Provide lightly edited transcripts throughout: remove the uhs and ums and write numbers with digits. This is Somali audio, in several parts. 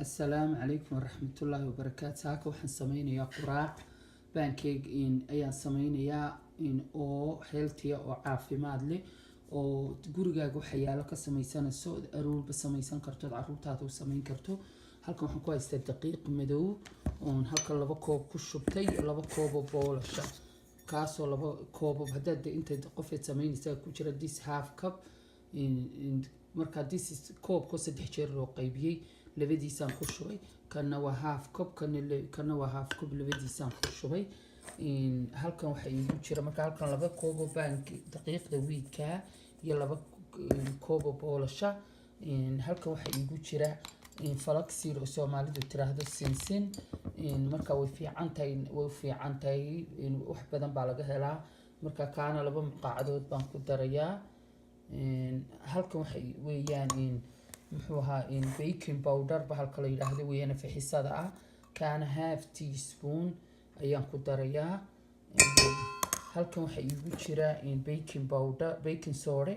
Assalaamu calaykum waraxmatullaahi wabarakaatu. Saaka waxaan sameynayaa quraac pancake ayaan sameynayaa oo healthy oo caafimaad leh oo gurigaaga waxyaalo ka sameysanayso, aroorba sameysan karto, caruurtaada u sameyn karto. Halkan waxaan ku haystaa daqiiq madow oon halkan 2 koob ku shubtay, 2 koob oo boolasha kaasoo 2 koob haddaad inta qofeed sameynaysaa ku jira. This half cup, marka this is koobko saddex jeer loo qaybiyey, labadiisaan ku shubay. Kana waa half cup, kana waa half cup, labadiisaan ku shubay. Halkan waxaa iigu jira marka halkan 2 koob oo baank daqiiqda wheatka iyo 2 koob oo boolasha. Halkan waxaa iigu jira flaxseed oo Soomaalidu tiraahdo sinsin. Marka way fiican tahay, way fiican tahay, wax badan baa laga helaa. Marka kaana 2 muqaacadood baan ku darayaa. Halkan waxa weeyaan, muxuu ahaa, baking powder bahalka la yidhaahdo weeyaan, fixisada ah. Kaana half teaspoon ayaan ku darayaa. Halkan waxaa iigu jira baking powder, baking soda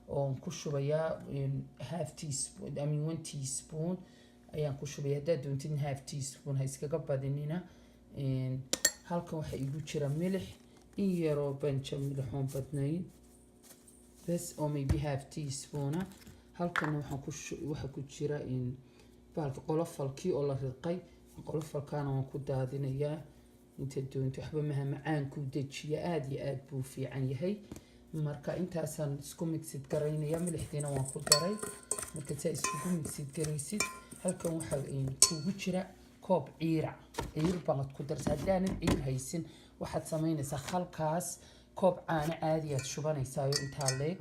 oon ku shubayaa half teaspoon, I mean 1 teaspoon ayaan ku shubaya. Haddaad doontid half teaspoon, ha iskaga badinina. Halkan waxaa iigu jira milix, in yaroo banja milixoon badnayn bes, oo maybe half teaspoona. Halkan waxaan ku waxaa ku jira bahalka qolofalkii oo la ridqay. Qolofalkaana waan ku daadinayaa. Inta doonto, waxba maha, macaankuu dejiya, aada iyo aada buu fiican yahay. Marka intaasaan isku mixid garaynaya. Milixdiina waan ku daray. Marka saa iskugu mixid garaysid, halkan waxaa kugu jira koob ciira. Ciir baad ku darsa. Haddaanan ciir haysin, waxaad samaynaysaa khalkaas koob caano caadi aad shubanaysaa intaa leeg.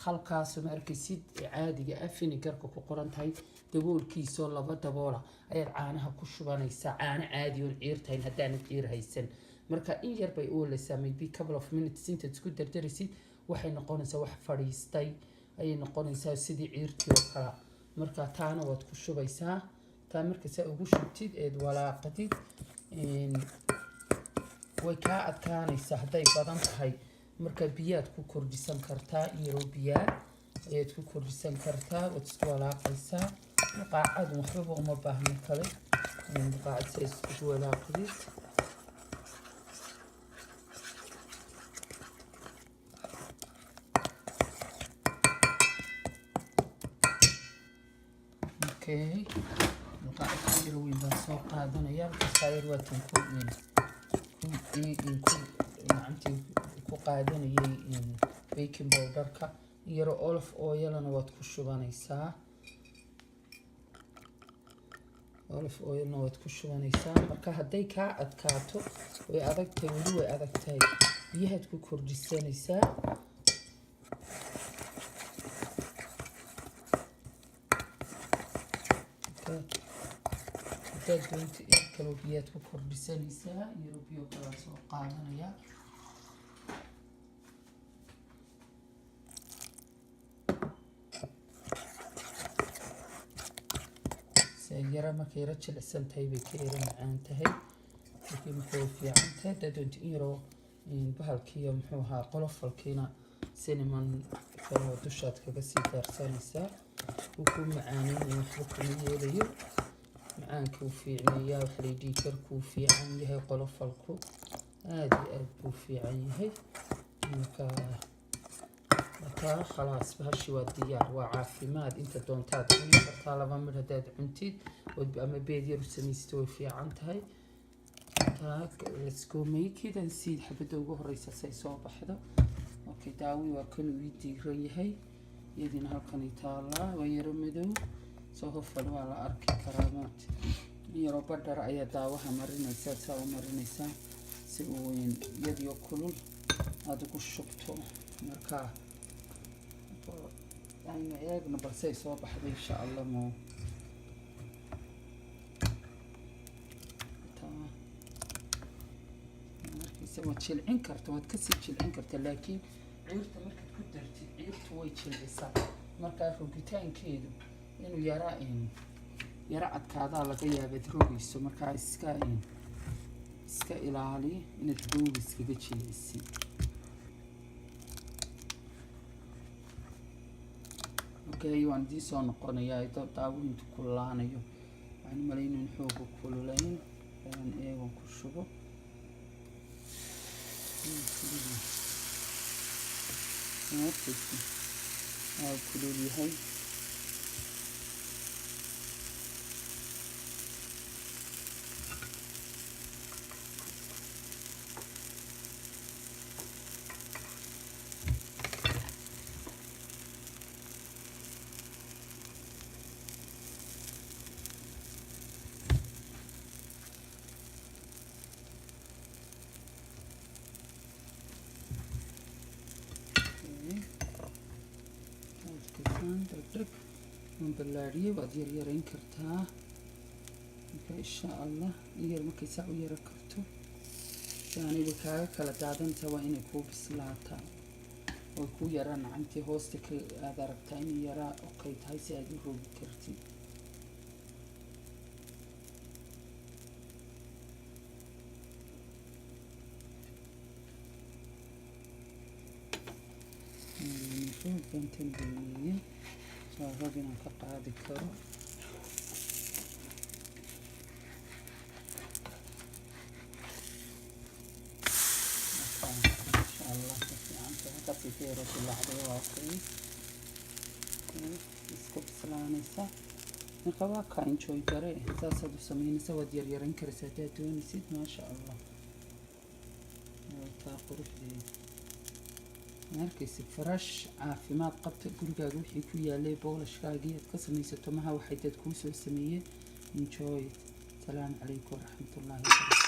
Khalkaas ma arkaysid caadiga ah, vinegarka ku qoran tahay, daboolkiisoo laba daboola ayaad caanaha ku shubanaysaa. Caano caadi oon ciir tahayn haddaanad ciir haysan. Marka in yar bay oolaysaa, maybe couple of minutes intaad isku dardaraysid, waxay noqonaysaa wax fadhiistay ayay noqonaysaa, sidii ciirtii oo kale. Marka taana waad ku shubaysaa. Taa marka saa ugu shubtid eed walaaqatid, way kaa adkaanaysaa hadday badan tahay. Marka biyaad ku kordhisan kartaa, in yaroo biyaa ayaad ku kordhisan kartaa. Waad isku walaaqaysaa. Qaacadu waxbaba uma baahno kale. Qaacad saa iskugu walaaqdid. Okay, qaacad yar weyn baan soo qaadanaya. Halkaas yar waatan ku gacantii ku qaadanayay baking powderka. Yaro olive oilna waad ku shubanaysaa, olive oilna waad ku shubanaysaa. Marka hadday kaa adkaato, way adag tahay, weli way adag tahay, biyahaad ku kordhisanaysaa. Haddaad doonto in kaloo biyaad ku kordhisanaysaa. Yaro biyo kalaa soo qaadanaya. Se yara markay yaro jilicsan tahay bay ka yara macaan tahay, laakiin marka way fiican tahay. Haddaad doonto in yaroo bahalkiiyo, muxuu ahaa, qolofalkiina, cinnamon kaloo dushaad kaga sii daarsanaysaa. Wuu ku macaaneynaya, waxba kuma yeelayo. Macaanka uu fiicneeyaa, waxa la yidhi karkuu fiican yahay. Qolofalku aada iyo aada buu fiican yahay. Marka markaa khalaas, bahashi waa diyaar, waa caafimaad. Inta doontaad cuni kartaa, 2 midh haddaad cuntid ama beed yar u samaysid, way fiican tahay. Let's go make it and see. Xabadda ugu horeysa say soo baxdo. Okay, daawi waa kan uu ii diiran yahay, iyadiina halkanay taalaa. Waa yaro madow, soo hofal waa la arki karaa maanta. Yaroo butter ayaa daawaha marinaysaa, saa u marinaysaa si uu iyadiyo kulul aada ugu shubto. Marka aynu eegno balse ay soo baxday, insha Allah. Mo markiisa waad jilcin karta, waad kasii jilcin karta, laakiin ciirta markaad ku dartid, ciirtu way jilcisaa. Markaa rogitaankeedu inuu yara adkaadaa laga yaabaad rogayso. Markaa iska ilaali inaad googa iskaga jilcisid. Okay, waan idiin soo noqonayaa daawo intu kululaanayo. Waxaan u malayn in xoogu kululayn aan eegon ku shubo. Kulul yahay, waa kulul yahay. Dhag dhag, waan ballaariyey. Waad yaryarayn kartaa. Marka insha Allah in yar markay saa u yaro karto, si aanay kaaga kala daadanta, waa inay kuu bislaataa oo kuu yaraa nacantii hoosta ka aad aragtaa inay yaraa okay tahay, si aad u rogi kartid. Roog bantan weyneeyey, waa roog inaan ka qaadi karo. Insha Allah ka fiicanta halkaasay ka yaro dilaacday. Waa okay, iska bislaanaysa. Marka waa kaa, enjoy gare. Saasaad u sameynaysa. Waad yaryarayn karaysaa haddaad doonaysid. Maasha Allah, waa taa quruxdeeda. Markayse fresh, caafimaad qabta, gurigaaga wixii ku yaalay, boolashkaagii aad ka samaysato maha, waxay dad kuu soo sameeyeen. Enjoy it. Asalaamu calaykum waraxmatullaahi wabarakaatu.